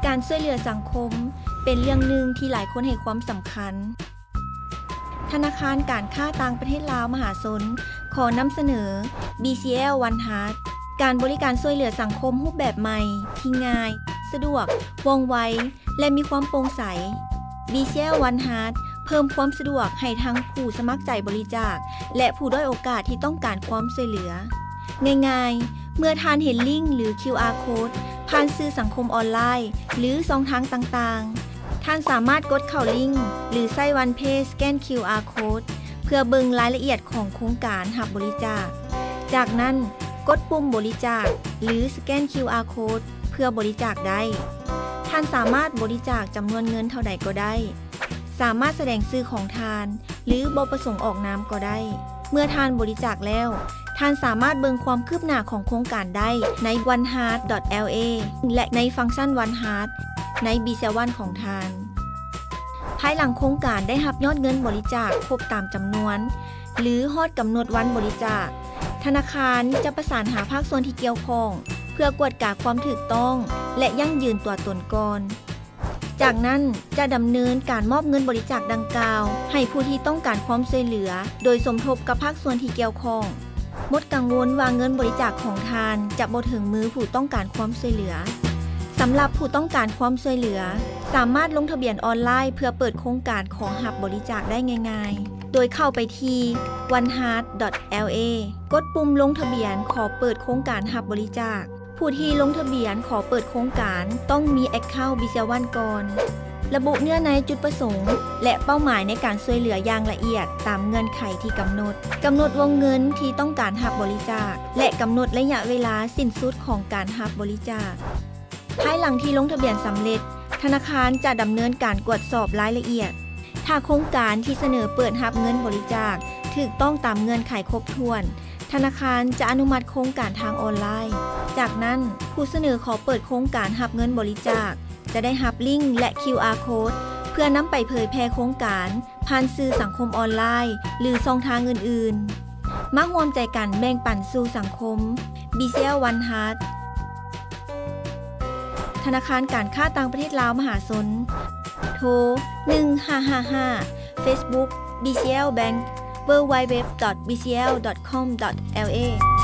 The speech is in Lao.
ການຊ່ວຍເຫຼືອສັງຄົມເປັນເລື່ອງໜຶ່ງທີ່ຫຼາຍຄົນໃຫ້ຄວາມສຳຄັນ. ທະນາຄານການຄ້າຕ່າງປະເທດລາວມະຫາຊົນ ຂໍນຳສະເໜີ ບີຊີແອລ ວັນຮາດ ການບໍລິການຊ່ວຍເຫຼືອສັງຄົມຮູບແບບໃໝ່ທີ່ງ່າຍ, ສະດວກ, ວ່ອງໄວ ແລະ ມີຄວາມໂປ່ງໃສ. ບີຊີແອລ ວັນຮາດ ເພີ່ມຄວາມສະດວກໃຫ້ທັງຜູ້ສະໝັກໃຈບໍລິຈາກ ແລະ ຜູ້ດ້ອຍໂອກາດທີ່ຕ້ອງການຄວາມຊ່ວຍເຫຼືອ. ງ່າຍໆ, ເມື່ອທ່ານເຫັນລິ້ງ ຫຼື ຄິວອາ ໂຄດ ຜ່ານສື່ສັງຄົມອອນລາຍ ຫຼື ຊ່ອງທາງຕ່າງໆ, ທ່ານສາມາດກົດເຂົ້າລິ້ງ ຫຼື ໃຊ້ວັນເພສແກນ ຄິວອາ ໂຄດ ເພື່ອເບິ່ງລາຍລະອຽດຂອງໂຄງການຮັບບໍລິຈາກ. ຈາກນັ້ນ, ກົດປຸ່ມບໍລິຈາກ ຫຼື ສະແກນ ຄິວອາ ໂຄດ ເພື່ອບໍລິຈາກໄດ້. ທ່ານສາມາດບໍລິຈາກຈຳນວນເງິນເທົ່າໃດກໍໄດ້. ສາມາດສະແດງຊື່ຂອງທ່ານ ຫຼື ບໍ່ປະສົງອອກນາມກໍໄດ້. ເມື່ອທ່ານບໍລິຈາກແລ້ວ, ທ່ານສາມາດເບິ່ງຄວາມຄືບໜ້າຂອງໂຄງການໄດ້ໃນ ວັນຮາດ ດອດ ແອລ ເອ ແລະ ໃນຟັງຊັນ ວັນຮາດ ໃນ ບີຊີແອລ ວັນ ຂອງທ່ານ. ພາຍຫຼັງໂຄງການໄດ້ຮັບຍອດເງິນບໍລິຈາກຄົບຕາມຈຳນວນ ຫຼື ຮອດກຳນົດວັນບໍລິຈາກ, ທະນາຄານຈະປະສານຫາພາກສ່ວນທີ່ກ່ຽວຂ້ອງ ເພື່ອກວດກາຄວາມຖືກຕ້ອງ ແລະ ຢັ້ງຢືນຕົວຕົນກ່ອນ. ຈາກນັ້ນຈະດຳເນີນການມອບເງິນບໍລິຈາກດັ່ງກ່າວໃຫ້ຜູ້ທີ່ຕ້ອງການຄວາມຊ່ວຍເຫຼືອ ໂດຍສົມທົບກັບພາກສ່ວນທີ່ກ່ຽວຂ້ອງ. ໝົດກັງວົນວ່າເງິນບໍລິຈາກຂອງທ່ານຈະບໍ່ເຖິງມືຜູ້ຕ້ອງການຄວາມຊ່ວຍເຫຼືອ. ສຳລັບຜູ້ຕ້ອງການຄວາມຊ່ວຍເຫຼືອ, ສາມາດລົງທະບຽນອອນລາຍເພື່ອເປີດໂຄງການຂໍຮັບບໍລິຈາກໄດ້ງ່າຍໆ ໂດຍເຂົ້າໄປທີ່ ວັນຮາດ ດອດ ແອລ ເອ ກົດປຸ່ມລົງທະບຽນຂໍເປີດໂຄງການຮັບບໍລິຈາກ. ຜູ້ທີ່ລົງທະບຽນຂໍເປີດໂຄງການຕ້ອງມີແອັກເຄົາ ບີຊີແອລ ວັນ ກ່ອນ. ລະບຸເນື້ອໃນ, ຈຸດປະສົງ ແລະ ເປົ້າໝາຍໃນການຊ່ວຍເຫຼືອຢ່າງລະອຽດຕາມເງື່ອນໄຂທີ່ກຳນົດ. ກຳນົດວົງເງິນທີ່ຕ້ອງການຮັບບໍລິຈາກ ແລະ ກຳນົດໄລຍະເວລາສິ້ນສຸດຂອງການຮັບບໍລິຈາກ. ພາຍຫຼັງທີ່ລົງທະບຽນສຳເລັດ, ທະນາຄານຈະດຳເນີນການກວດສອບລາຍລະອຽດ. ຖ້າໂຄງການທີ່ສະເໜີເປີດຮັບເງິນບໍລິຈາກຖືກຕ້ອງຕາມເງື່ອນໄຂຄົບຖ້ວນ, ທະນາຄານຈະອະນຸມັດໂຄງການທາງອອນລາຍ. ຈາກນັ້ນ, ຜູ້ສະເໜີຂໍເປີດໂຄງການຮັບເງິນບໍລິຈາກຈະໄດ້ຮັບລິ້ງ ແລະ ຄິວອາ ໂຄດ ເພື່ອນຳໄປເຜີຍແຜ່ໂຄງການຜ່ານສື່ສັງຄົມອອນລາຍ ຫຼື ຊ່ອງທາງອື່ນໆ. ມາຮ່ວມໃຈກັນແບ່ງປັນສູ່ສັງຄົມ. ບີຊີແອລ ວັນຮາດ ທະນາຄານການຄ້າຕ່າງປະເທດລາວມະຫາຊົນ. ໂທ ໜຶ່ງຫ້າຫ້າຫ້າ. Facebook ບີຊີແອລ Bank ເວີ ດັບເບິນຢູ ດັບເບິນຢູ ດອດ ບີຊີແອລ ດອດ ຄອມ ດອດ ແອລ ເອ.